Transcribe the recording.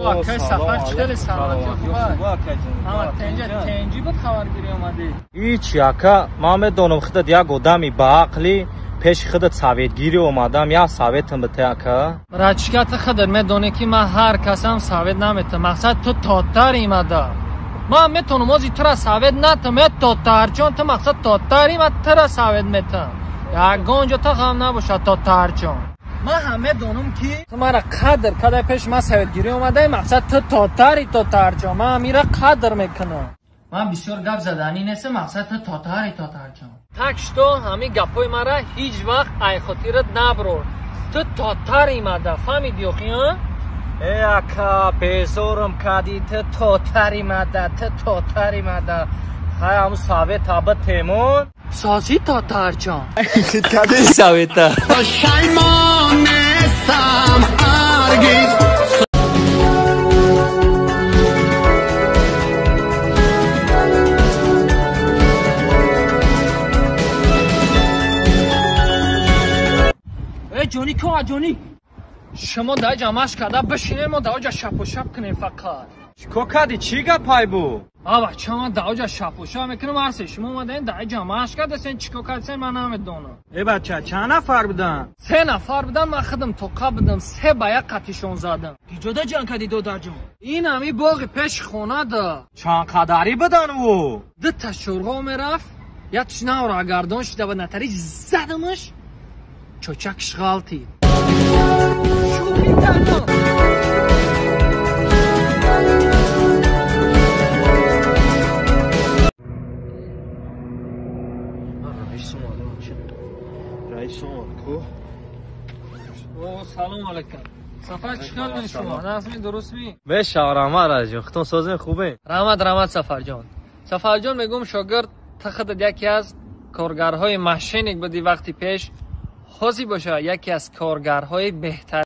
Акай Сафар чӣ саломатӣ хуб? Ҳама тенҷа тенҷи буд хабаргирӣ омадӣ. Ҳеч ака, ман медонам худат як одами баақлӣ, пеши худат советгирӣ омадам, як советам бите ака. Братчика, ту худат медонӣ ки ман ҳар касам совет наметам. Мақсад ту тотар имада. Ман метонам ози тура совет натам, е тотарчон, ту мақсад тотари, ман тура совет метам. Ягон ҷо та ғам набошад тотарчон. Ман ҳам медонам ки ту мара қадр кадай пеши ман советгирӣ омадаи, мақсад ту тотари тотарчон. Ман ҳамира қадр мекунам. Ман бисёр гап заданӣ нестам, мақсад ту тотари тотарчон. Так что ҳамин гапҳои мара ҳеҷ вақт ай хотират наброр. Ту тотар имада, фаҳмидӣ охи, а? Э ака, безорам кадӣ, ту тотар имада, ту тотар имада. Хай ҳамун совет аба темон. Созӣ тотарҷон. Кади совета? Пошаймон нестам ҳаргиз. Э ҷони ко, ҷони. Шумо дар ҷа машқ карда бишинед, мо дар ҷа шапошап кунем фақат. Чико кардӣ? Чӣ гапай бу? А бача, ман дар ҷа шапошап мекунам, ҳарсе шумо омадаен дар ҷа машқ кардасен, чико кардасен, ман намедонам. Э бача, чанд нафар будан? Се нафар будан, ман худам тоқа будам, се ба як қатишон задам. Киҷода ҷанг кардӣ, додарҷон? Ин ҳами боғи пеши хона да. Чанд қадарӣ будан ӯ? Дута шӯрғо мерафт, якш навра гардон шида ба натари задамаш, чочакш ғалтид. Шӯхӣ кардам. Раис омад ку? О, салом алайкум. Сафар, чӣ кардед шумо? Нағзми, дурустми? Бешав, раҳмат, раисҷон. Худтон созем, хубе? Раҳмат, раҳмат, Сафарҷон. Сафарҷон, мегӯм шогирд, ту худат яке аз коргарҳои мошенник будӣ вақти пеш. Ҳозир боша яке аз коргарҳои беҳтар.